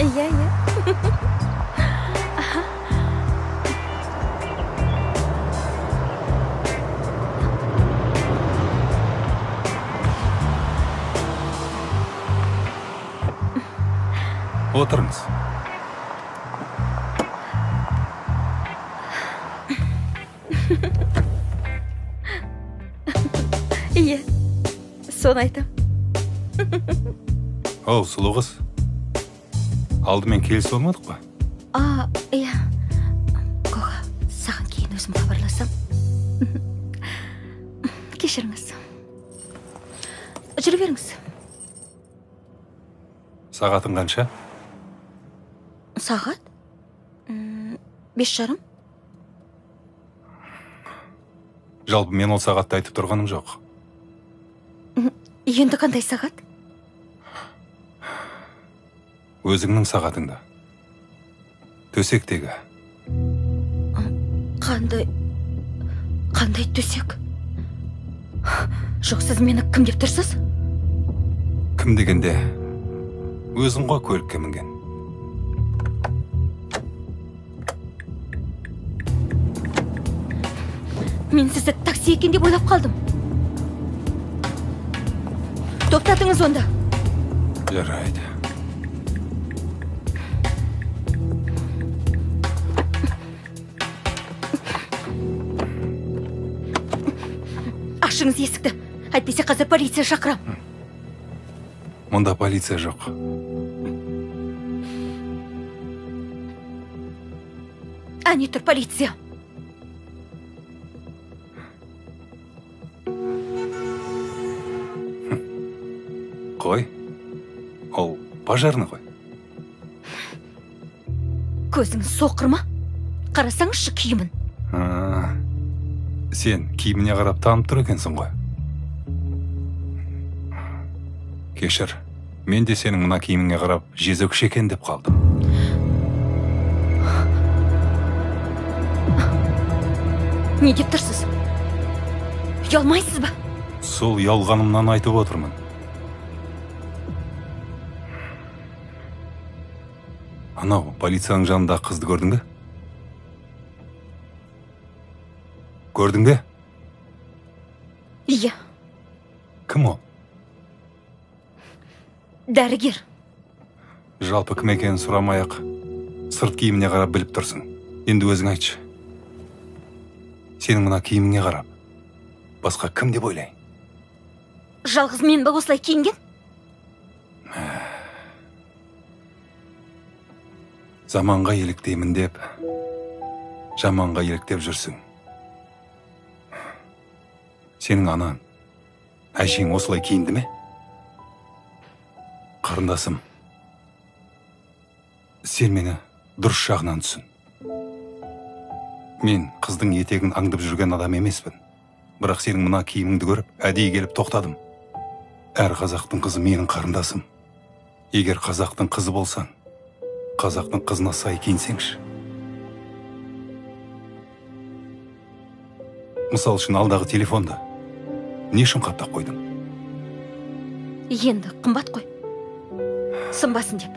Иә, иә. Отырыңыз. Иә, соны айтам. Оу, сұлу қыз. Алдымен келісіп алмадық па? А, иә. Коха, саған кейін өзім хабарласам. Кешіріңіз. Жүре беріңіз. Сағатың қанша? Сағат? 5:30. Жалпы мен ол сағатты айтып тұрғаным жоқ. Енді қандай сағат? Өзіңнің сағатыңда. Төсектегі. Қандай төсек? Жоқ, сіз мені кім деп тұрсыз? Кім дегенде, өзің ғой көлікке мінген. Мен сізді такси екен деп ойлап қалдым. Тоқтатыңыз онда. Жарайды. Ашыңыз есікті. Әйтпесе қазір полиция шақырам. Мұнда полиция жоқ. Әне тұр полиция. Қой, ол пожарный ғой. Көзіңіз соқыр ма? Қарасаңызшы киімін. Сен киіміне қарап танып тұр екенсің ғой. Кешір, мен де сенің мына киіміңе қарап жезөкше екен деп қалдым. Не деп тұрсыз? Ұялмайсыз ба? Сол ұялғанымнан айтып отырмын. Анау полицияның жанындағы қызды көрдің бе? Көрдің бе? Иә. Кім ол? Дәрігер. Жалпы кім екенін сұрамай-ақ, сырт киіміне қарап біліп тұрсың. Енді өзің айтшы. Сенің мына киіміңе қарап, басқа кім деп ойлайын? Жалғыз мен бе осылай киінген? Заманға еліктеймін деп, жаманға еліктеп жүрсің. Сенің анаң, әжең осылай киінді ме? Қарындасым, сен мені дұрыс жағынан түсін. Мен қыздың етегін аңдып жүрген адам емеспін. Бірақ сенің мына киіміңді көріп, әдейі келіп тоқтадым. Әр қазақтың қызы менің қарындасым. Егер қазақтың қызы болсаң, қазақтың қызына сай киінсеңші. Мысал үшін алдағы телефонды не үшін қаптап қойдың? Енді қымбат қой. Сынбасын деп.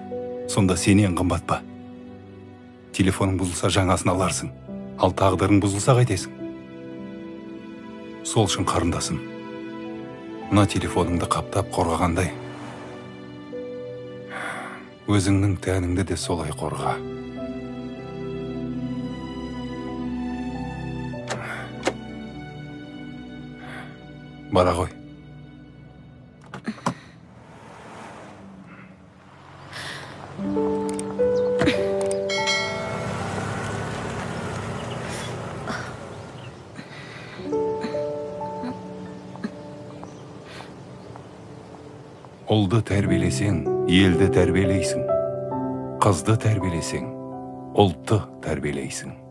Сонда сенен қымбат па? Телефоның бұзылса жаңасын аларсың, ал тағдырың бұзылса қайтесің? Сол үшін қарындасым, мына телефоныңды қаптап қорғағандай, өзіңнің тәніңді де солай қорға. Бара ғой. Ұлды тәрбиелесең, елді тәрбиелейсің. Қызды тәрбиелесең, ұлтты тәрбиелейсің.